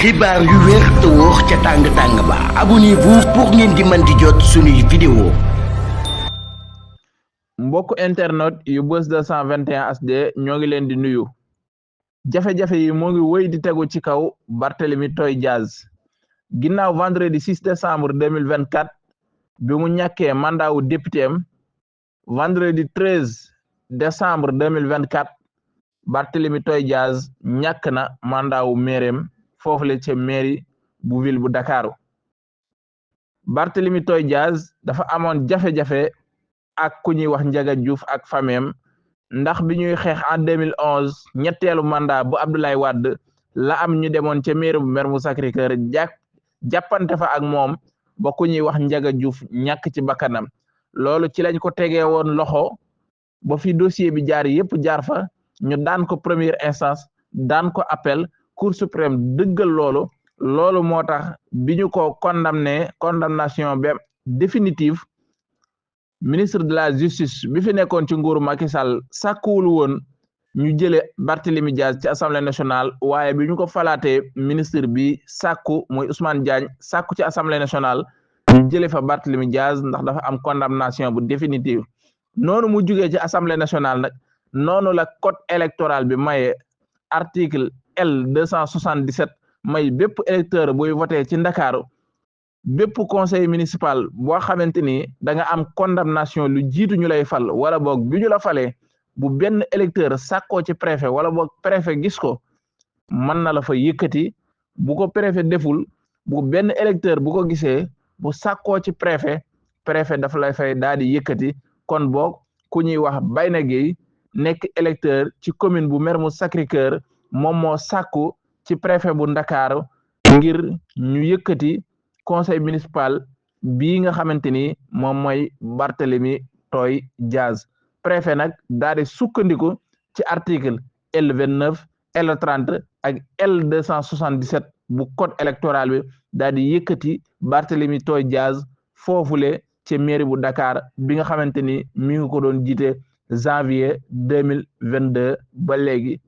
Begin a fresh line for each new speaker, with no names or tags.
xibaar yu wér te wóor ca tàng-tàng ba abonnez-vous pour ngeen di mën di jot suñuy vidéo.
mbokk internet yu Buzz 221 HD ñoo ngi leen di nuyu. jafe-jafe yi moo ngi wéy di tegu ci kaw Barthélemy Toye Dias ginnaaw vendredi 6 décembre 2024 bi mu ñàkkee mandat wu député am vendredi 13 décembre 2024 Barthélemy Toye Dias ñàkk na mandat wu maireem foofu la ca mairie bu ville bu Dakaru. Barthélemy Toye Dias dafa amoon jafe-jafe ak ku ñuy wax Ndiaga Diouf ak famem ndax bi ñuy xeex en 2011 ñetteelu mandat bu Abdoulaye Wade la am ñu demoon ca mairie bu Mermoz Sacré-Cœur jàppante fa ak moom ba ku ñuy wax Ndiaga Diouf ñàkk ci bakkanam loolu ci lañ ko tegee woon loxo ba fi dossier bi jaar yépp jaar fa ñu daan ko première instance daan ko appel cour suprême dëggal loolu moo tax bi ñu ko condamnation ba définitive ministre de la justice bi fi nekkoon ci nguuru Macky Sall sàkkuwul woon ñu jële Barthélemy Dias ci assemblée nationale waaye bi ñu ko falaatee ministre bi sàkku mooy Ousmane Diagne sàkku ci assemblée nationale ñu jële fa Barthélemy Dias ndax dafa am condamnation bu définitive noonu mu jugee ci assemblée nationale nag noonu la code électoral bi maye article L 277 may bépp électeur buy voté ci Ndakaaru bépp conseil municipal boo xamante ni da nga am condamnation lu jiitu ñu lay fal wala boog bi ñu la falee bu benn électeur sàkkoo ci préfet wala boog préfet gis ko mën na la fa yëkkati bu ko préfet deful bu benn électeur bu ko gisee bu sàkkoo ci préfet dafa lay fay daal di yëkkati kon boog ku ñuy wax Bayna Gueye nekk électeur ci commune bu Mermoz Sacré-Cœur moom moo sàkku ci préfet bu Ndakaaru ngir ñu yëkkati conseil municipal bii nga xamante ni moom mooy Barthélemy Toye Dias préfet nag daal di sukkandiku ci article L 29 L 30 ak L 277 bu code électoral bi daal di yëkkati Barthélemy Toye Dias foofule ci mairie bu Dakar bi nga xamante ni mi ngi ko doon jiite janvier 2022 ba léegi